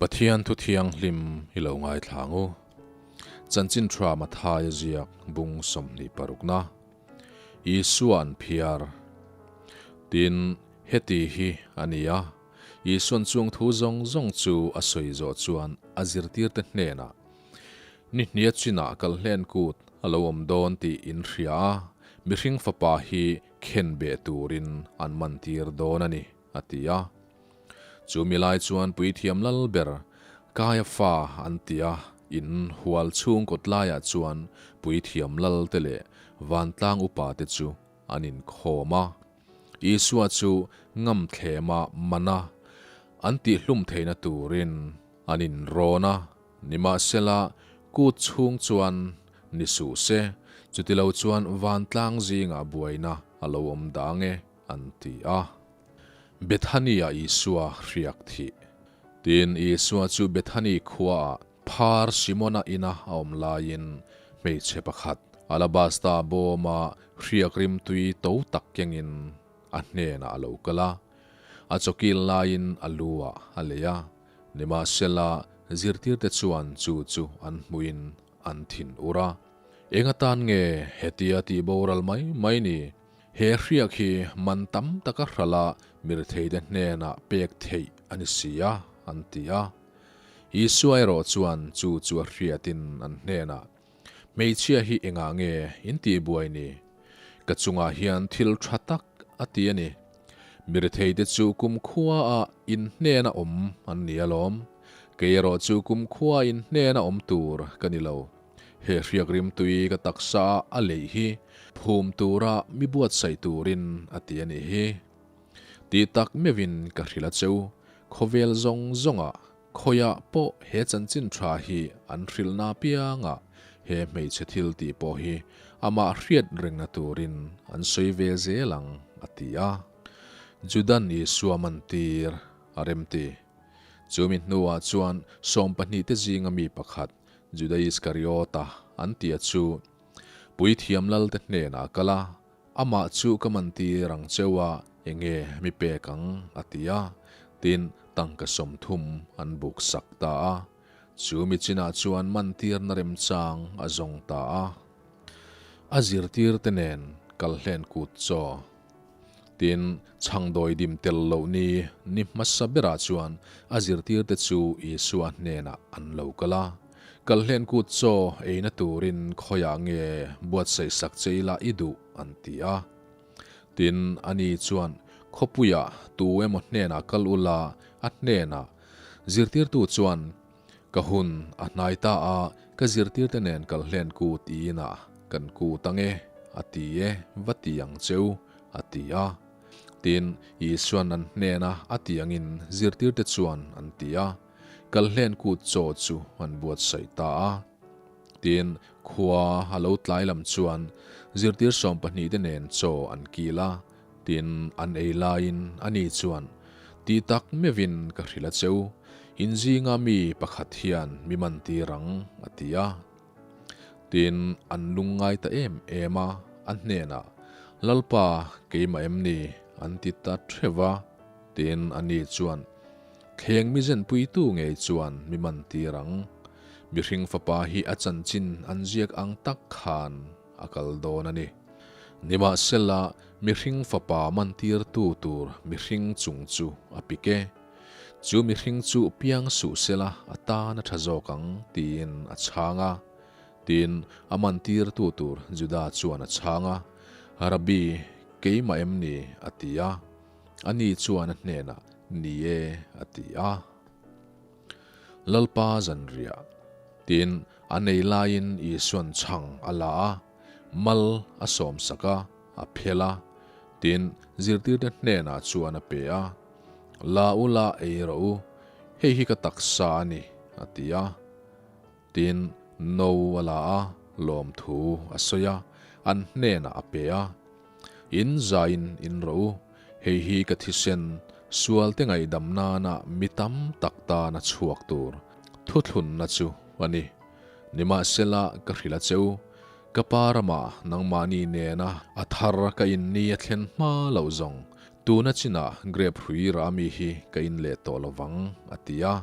Pathian thu thianghlim i lo ngaithla ang u. Chanchin tha Mathaia ziak bung 26na. Isua an phiar. Tin, heti hi a ni a, Isuan chung thu zawng zawng chu a sawi zawh chuan a zirtirte hnenah, Ni hnia chinah kal hlen kut a lo awm dawn tih in hria a, mihring fapa hi khen beh turin an mantir dawn a ni, a ti a. Chu mi lai chuan puithiam lal ber Kaiafa an ti a, in hual chhung kawt laiah chuan puithiam lal te leh vantlang upa te chu an inkhawm a. Isua chu ngamthlema mana an tihhlum theihna turin an inrawn a, nimahsela kut chhung chuan ni suh se, chutilo chuan vantlang zingah buaina a lo awm dang e, an ti a. Bethany-ah Isua hriak thih. Tin, Isua chu Bethany khuaah phar Simona ina a awm laiin hmeichhe pakhat alabasta bawma hriak rimtui to tak kengin a hnenah a lo kal a. A chawkil laiin a lu-ah a lei a. Nimahsela, zirtirte chuan chu chu an hmuhin an thin ur a. Eng atan nge hetia tihboral mai mai ni? He hriak hi man tam taka hrala mirtheite hnenah pek theih a ni si a, an ti a. Isua erawh chuan chu chu a hriatin an hnenah, Hmeichhia hi engah nge in tihbuai ni? Ka chungah hian thil tha tak a ti a ni. Mirtheite chu kumkhuaah in hnena awm an ni alawm. Kei erawh chu kumkhuaa in hnena awm tur ka ni lo. He hriak rimtui ka taksa a leih hi phum tura mi buatsaih turin a ti a nih hi. Tih tak meuhin ka hrilh a cheu, khawvel zawng zawngah khawiah pawh he chanchin tha hi an hrilhna apiangah he hmeichhe thil tih pawh hi amah hriat rengna turin an sawi ve zel ang, a ti a. Judan Isua mantir a remti. Chumi hnuah chuan sawmpahnihte zinga mi pakhat Juda Iskariota an tia chu Puithiam Lalte hnenah a kal a, Amah chu ka mantir ang cheu a, enge mi pek ang? a ti a. Tin, tangka 30 an buk sak ta a. Chu mi chinah chuan mantirna remchang a zawng ta a. A zirtirte nen kal hlen kut chaw. Tin, chhangdawi dim tel loh ni ni hmasa berah chuan a zirtirte chu Isua hnenah an lo kal a. Kalhlen kut chaw eina turin khawiah nge buatsaih sak che ila i duh? an ti a. Tin, ani chuan, Khawpuiah tu emaw hnenah kal ula, a hnenah, Zirtirtu chuan, Ka hun a hnai ta a, ka zirtirte nen kalhlen kut i inah kan kut ang e, a ti e, va ti ang cheu, a ti a. Tin, Isuan an hnena a ti angin zirtirte chuan an ti a, kalhlen kut chaw chu an buatsaih ta a. Tin, khua a lo tlai lam chuan zirtir sawmpahnihte nen chaw an kil a, Tin, an ei laiin ani chuan, Ti tak meuhin ka hrilh a cheu, in zinga mi pakhat hian mi man tir ang, a ti a. Tin, an lungngai ta em em a, a hnenah, Lalpa, keimah em ni? an ti ta theuh va. Tin, ani chuan, Thleng mi zenpuitu ngei chuan mi man tir ang. Mihring fapa hi a chanchin an ziak ang tak khan a kal dawn a ni. Nimahsela, mihring fapa mantirtu tur mihring chung chu a pik e. Chu mihring chu piang suh sela a tan a tha zawk ang, tiin a chhang a. Tin, a mantirtu tur Juda chuan a chhang a, Rabbi, keimah em ni? a ti a. Ani chuan a hnenah, Ni e, a ti a. Lalpa zanriah. Tin, a nei laiin Isuan chhang a la a. Mal a sawmsak a, a phel a, tin, zirtirte hnenah chuan a pe a, La u la ei rawh u, hei hi ka taksa a ni, a ti a. Tin, no a la a, lawmthu a sawi a, an hnenah a pe a, In zaiin in rawh u, hei hi ka thisen, sualte ngaihdam nana mi tam tak tana chhuak tur thuthlunna chu a ni. Nimahsela ka hrilh a che u, ka pa ramah nangmahni nena a thar ka in ni a thlen hma loh zawng, tuna chinah grape hrui rah mi hi ka in leh tawh lovang, a ti a.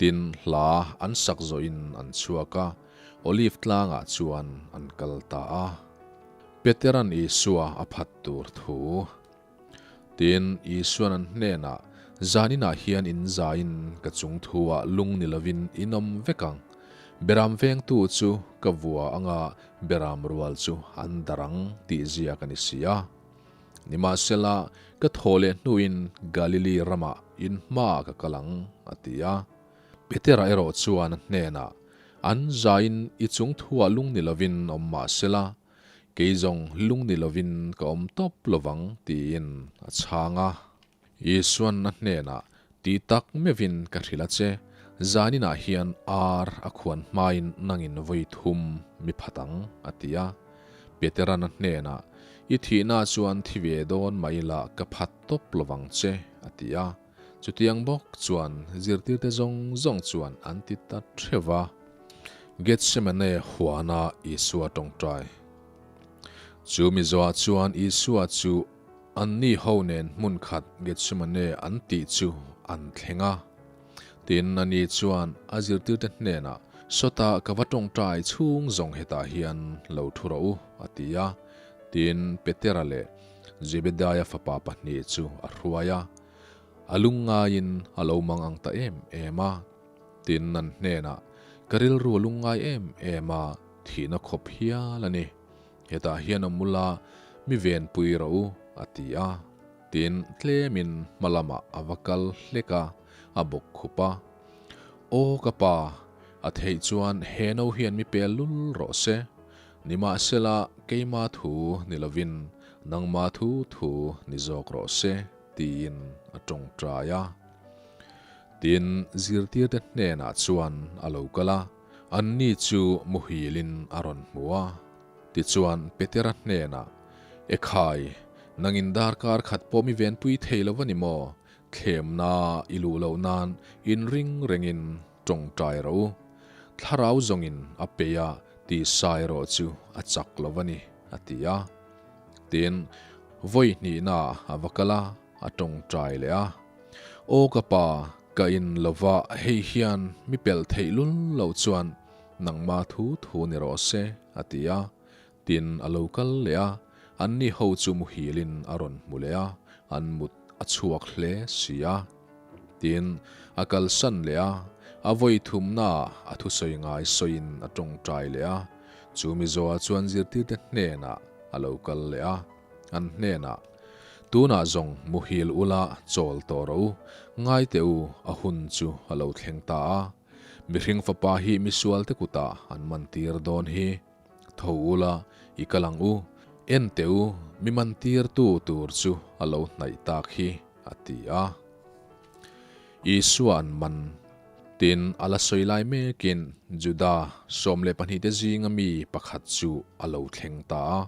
Tin, hla an sak zawhin an chhuak a, Olive tlangah chuan an kal ta a. Petera'n Isua a phat tur thu. Tin, Isua'n an hnenah, Zaninah hian in zaiin ka chung thuah lung ni lovin in awm vek ang. Beram vengtu chu ka vua anga beram rual chu an dar ang tih ziak a ni si a. Nimahsela, ka thaw leh hnuin Galili ramah in hmaah ka kal ang, a ti a. Petera erawh chuan a hnenah, An zaiin i chung thuah lung ni lovin awm mahsela, kei zawng lung ni lovin ka awm tawp lovang, tiin a chhang a. Isuan a hnenah, Ti tak meuhin ka hrilh a che, zaninah hian ar a khuan hmain nangin vawi thum mi phat ang, a ti a. Peteran a hnenah, I thihna chuan thi ve dawn mah ila ka phat tawp lovang che, a ti a. Chutiang bawk chuan zirtirte zawng zawng chuan an ti ta theuh va. Gethsemane huana Isua tawngtai. Chu mizoah chuan Isua chu Anni ho nen hmun khat Gethsemane an tih chu an thleng a. Tin, ani chuan a zirtirte hnenah, Sawtah ka va tawngtai chhung zawng hetah hian lo thu rawh u, a ti a. Tin, Petera leh Zebedaia fapa pahnih chu a hruai a. A lungngaiin a lo mang ang ta em em a. Tin, an hnenah, Ka rilru a lungngai em em a, thihna khawp hial a ni. Hetah hian a mula mi venpui rawh u, a ti a. Tin, tlemin hma lamah a va kal hlek a, a bawk khup a. Aw ka pa, a theih chuan he no hian mi pel lul rawh se. Nimahsela, keima thu ni lovin nangma thu thu ni zawk rawh se, tiin a tawngtai a. Tin, zirtirte hnenah chuan a lo kal a. Anni chu muhilin a rawn hmu a, tichuan Petera hnenah, Ekhai, nangin darkar khat pawh mi venpui thei lo va ni maw? Thlemna i luh loh nan inring rengin tawngtai rawh u. Thlarau zawngin a peih a, tisa erawh chu a chak lo va ni, a ti a. Tin, vawi hnihna a va kal a, a tawngtai leh a. Aw ka pa, ka in lova hei hian mi pelh theih lul lo chuan nangma thu thu ni rawh se, a ti a. Tin, a lo kal leh a, anni ho chu muhilin a rawn hmu leh a, an mut a chhuak hle si a. Tin, a kalsan leh a, a vawi thumnaah a thusawi ngai sawiin a tawngtai leh a. Chu mizoa chuan zirtirte hnenah a lo kal leh a, an hnenah, Tunah zawng muhil ula chawl tawh rawh u, ngai teh u, a hun chu a lo thleng ta a. Mihring fapa hi misualte kutah an mantir dawn hi. Tho ula, i kal ang u, en teh u, mi mantirtu tur chu a lo hnaih tak hi, a ti a. Isua an man. Tin, a la sawi lai mekin Juda 12 te zinga mi pakhat chu a lo thleng ta a.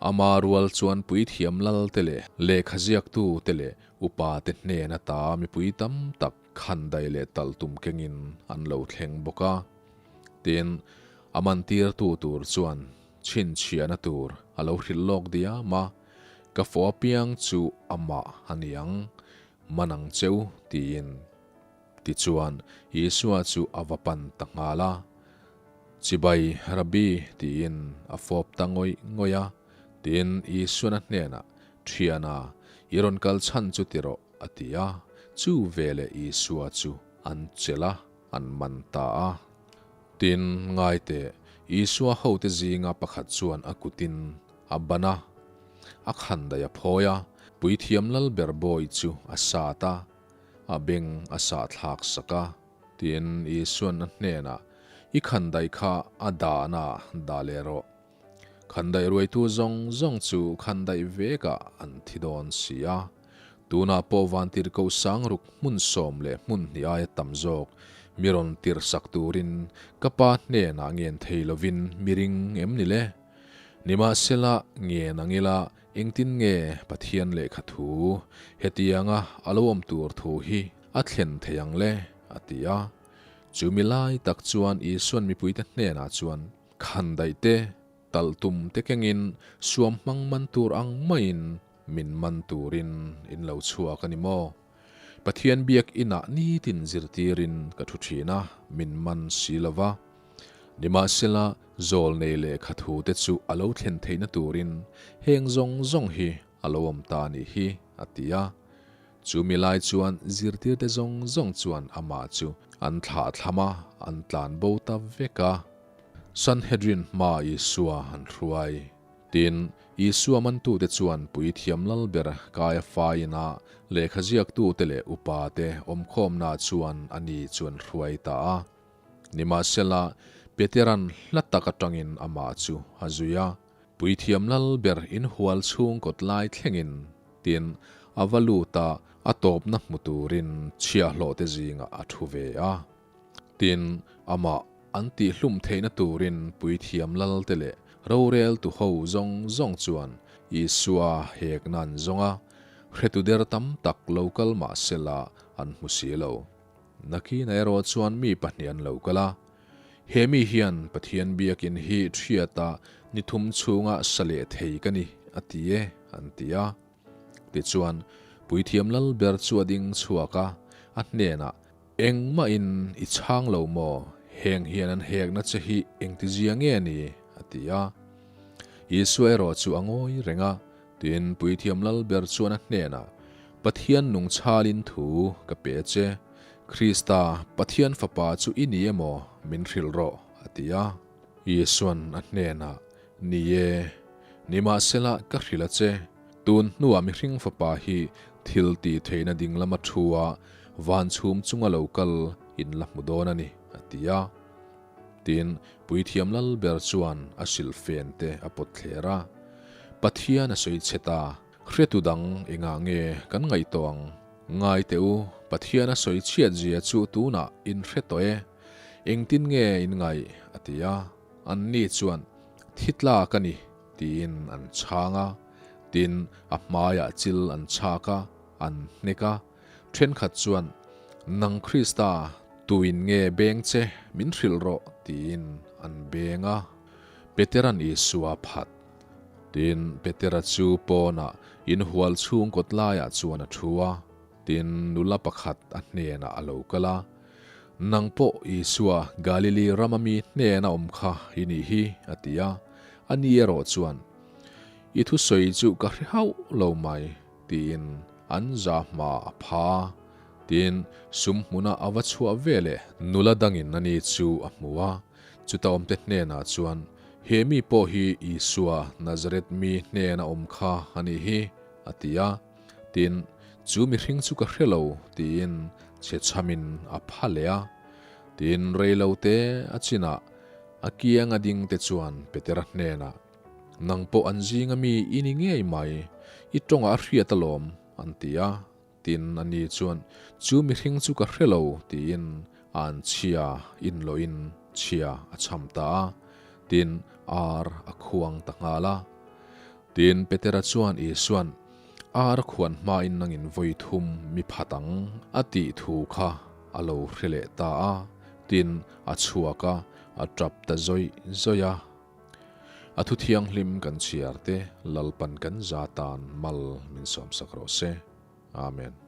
Ama rual chuan puithiam lal te leh lehkha ziaktu te leh upa te hnen ata mipui tam tak khandai leh talh tum kengin an lo thleng bawk a. Tin, a mantirtu tur chuan chhinchhiahna tur a lo hrilh lawk diam a, Ka fawh apiang chu amah a ni ang, man ang cheu, tiin. Tichuan, Isua chu a va pan ta nghal a. Chibai, Rabbi, tiin a fawp ta ngawih ngawih a. Tin, Isuan a hnenah, Thiana, i rawn kal chhan chu ti rawh, a ti a. Chu veleh Isua chu an chelh a, an man ta a. Tin, ngai teh, Isua hote zinga pakhat chuan a kutin a ban a, a khandaih a phawi a, puithiam lalber bawi chu a sat a. A beng a sah thlak sak a, tiin Isua'n a hnenah, I khandaih kha a dahna dah leh rawh. Khandaih ruaitu zawng zawng chu khandaih vekah an thi dawn si a. Tunah pawh vantirhkoh sangruk hmun sawm leh hmun hnih aia tam zawk mi rawn tirh sak turin ka pa hnenah ngen thei lovin mi ring em ni le? Nimahsela, ngen ang ila Engtin nge Pathian lehkha thu hetianga a lo awm tur thu hi a thlen thei ang le? a ti a. Chu mi lai tak chuan Isuan mipuite hnenah chuan, Khandaih te, talh tum te kengin suam hmang man tur ang maiin min man turin in lo chhuak a ni maw? Pathian biak inah nitin zirtirin ka thu thin a, min man si lo va. Nimahsela, zawlnei lehkha thute chu a lo thlen theihna turin heng zawng zawng hi a lo awm ta a nih hi, a ti a. Chu mi lai chuan zirtirte zawng zawng chuan amah chu an thlah thlam a, an tlan bo ta vek a. Sanhedrin hmaa Isua an hruai. Tin, Isua mantute chuan Puithiam Lalber Kaiafa ina lehkha ziaktute leh upate awmkhawmna chuan ani chu an hruai ta a. Nimahsela, Petera'n hla tak atangin amah chu a zui a. Puithiam Lalber inhual chhung kawt lai thlengin, tin, a va lut a, a tawpna hmu turin chhiahhlawhte zingah a thu ve a. Tin, amah an tihhlum theihna turin Puithiam Lalte leh roreltu ho zawng zawng chuan Isua hekna an zawng a, hretu der tam tak lo kal mah sela an hmu si lo. Nakinah erawh chuan mi pahnih an lo kal a, He mi hian Pathian biakin hi thiata ni thum chhunga sa leh thei ka ni, a ti e, an ti a. Tichuan, Puithiam Lalber chu a ding chhuak a, a hnenah, Engmahin i chhang lo maw? Heng hian an hekna che hi engtizia nge ni? a ti a. Isua erawh chu a ngawi reng a, tin Puithiam Lalber chuan a hnenah, Pathian nung chhalin thu ka pe che, Krista, Pathian Fapa chu i ni emaw min hrilh rawh, a ti a. Isuan a hnenah, Ni e, nimahsela ka hrilh a che, tun hnuah mihring Fapa hi thil tih theihna ding lama thu a van chhum chunga lo kal in la hmu dawn a ni, a ti a. Tin, Puithiam Lalber chuan a silhfen te a pawt thler a, Pathian a sawi che ta, hretu dang engah nge kan ngaihtuah ang? Ngai teh u, Pathian a sawi chhiat zia chu tunah in hre tawh e, engtin nge in ngaih? a ti a. Anni chuan, Thi tlak a ni, tiin an chhang a. Tin, a hmaiah chil an chhak a, an hnek a. Thenkhat chuan, Nang Krista, tuin nge beng che, min hrilh rawh, tiin an beng a. Petera'n Isua phat. Tin, Petera chu pawnah inhual chhung kawt laiah chuan a thu a. Tin, nula pakhat a hnenah a lo kal a, Nang pawh Isua, Galili rama mi hnena awm kha i nih hi, a ti a. Ani erawh chuan, I thusawi chu ka hre hauh lo mai, tiin an za hma a pha a. Tin, sum hmuna a va chhuah veleh nula dangin ani chu a hmu a. Chuta awmte hnenah chuan, He mi pawh hi Isua, Nazareth mi hnena awm kha a nih hi, a ti a. Tin, Chu mihring chu ka hre lo, tiin chhechhamin a pha leh a. Tin, reilote a chinah a kianga dingte chuan Petera hnenah, Nang pawh an zinga mi i ni ngei mai, i tawngah a hriat alawm, an ti a. Tin, ani chuan, Chu mihring chu ka hre lo, tiin an chhia inlawhin chhia a chham ta a. Tin, ar a khuang ta nghal a. Tin, Petera chuan Isua'n, Ar a khuan hmain nangin vawi thum mi phat ang, a tih thu kha a lo hre leh ta a. Tin, a chhuak a, a tap ta zawih zawih a. A thu thianghlim kan chhiar te Lalpan kan za tan mal min sawmsak rawh se. Amen.